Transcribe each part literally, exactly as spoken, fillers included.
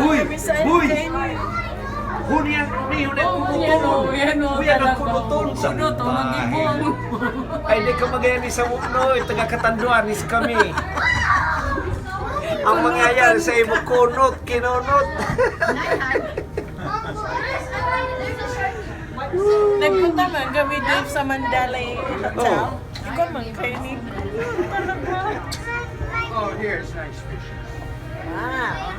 Uy, uy. Huni ang ni, huni ang kunuton. Yan, o, yan, o, kunuton. Kunuton, magibong. Ay, di ka magayani sa mukno, eh, taga Catanduanes kami. Ang mangyayari sa imo, kunot, kinunot. Nagpunta man kami doon sa Mandalay Hotel. Oh. Ikaw man kayo ni talaga. Oh, here's nice fish. Wow.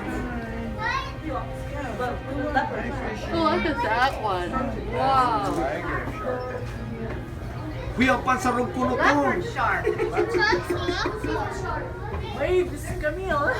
Oh, look at that one. Wow. Kuya, pansarong kunuton. Waves, Camille.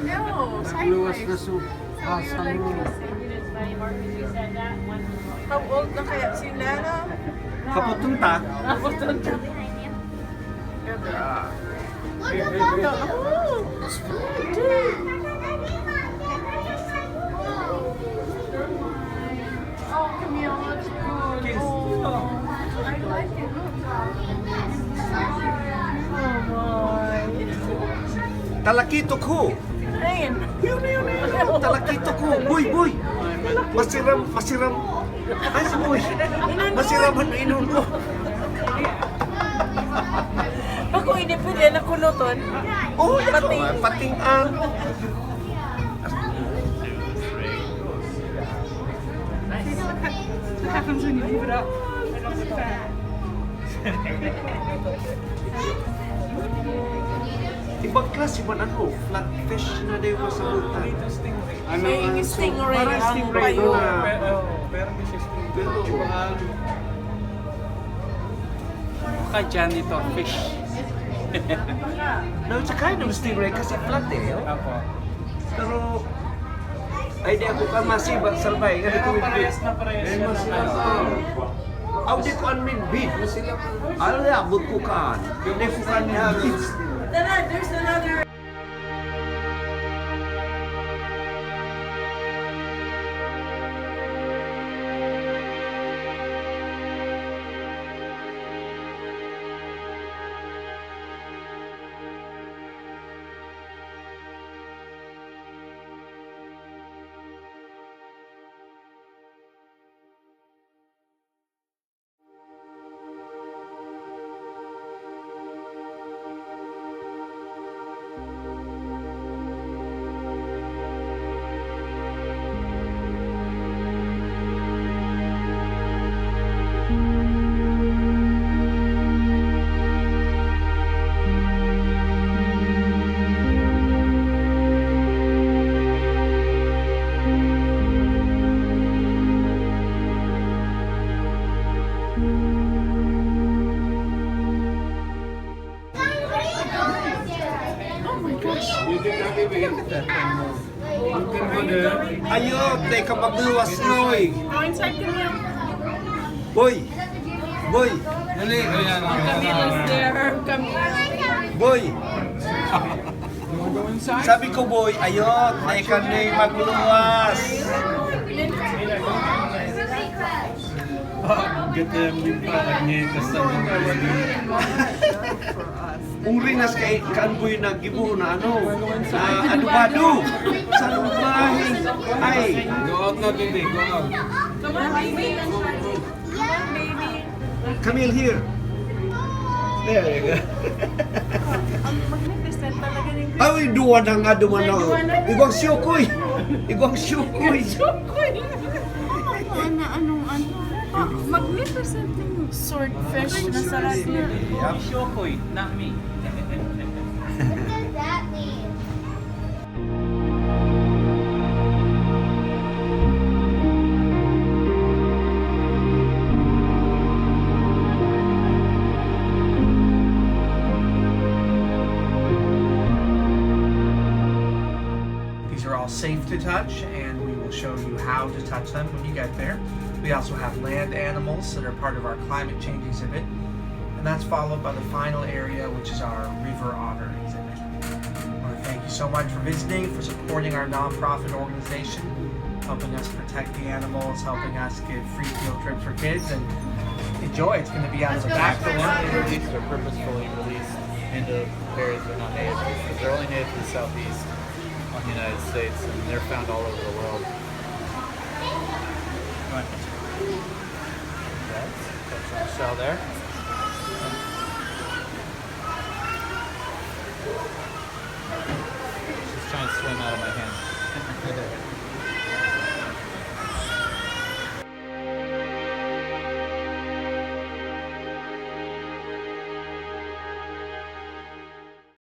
No, luwas na sideways. Su-, ah, sa luwas. How old na kaya sila, no? Kaputol ta? Kaputol ta. Grabe. Talakitok ho. Ayun. Yun, yun, yun. Talakitok ho. Boy, boy. Masiram, masiram. Ay, si boy. Masiram ang inuno. Bako ini pwede na kunuton. Oh, ito. Pating. Pating ang. Ibang klase man, ano, flatfish na daw masabutan. Ano, may stingray, parang ang stingray payo. Pero, oh, pero hindi siya stingray. Pero, iba. Baka janitor fish. No, it's a kind of stingray kasi flat eh, oh. Apo. Pero, ay, di ako ka masiba, salbay. Kasi pero parehas na parehas siya ng ano. Aw, di ko an min bid. Ala, abot ko ka. Di ko ka an min bid. Tara, there's another. Oh my gosh. Ayo, teka, magluwas, Noy. Boy. Boy. Dali, ayan. Camille is there. Camille. Boy. Sabi ko, boy, ayo, teka, Noy, magluwas. Ganda yung limpa, nagnetas sa mga wali. Uri nas kay kaan boy na gibo na ano, na adobado. Salbahing. Ay. Go out na, baby. Go out. Come in here. There you go. Ang magnificent talaga ng Ay, duwa na nga duman na. Igwang siyokoy. Igwang siyokoy. Siyokoy. Ano, anong ano? Magnificent yung swordfish na sarap niya. Siyokoy, not me. What does that mean? These are all safe to touch, and we will show you how to touch them when you get there. We also have land animals that are part of our climate change exhibit, and that's followed by the final area, which is our river otter exhibit. I want to thank you so much for visiting, for supporting our nonprofit organization, helping us protect the animals, helping us give free field trips for kids, and enjoy. It's going to be out of the back door. These are purposefully released into areas that are not native because they're only native to the southeast on the United States, and they're found all over the world. That's, that's our cell there. She's trying to swim out of my hand.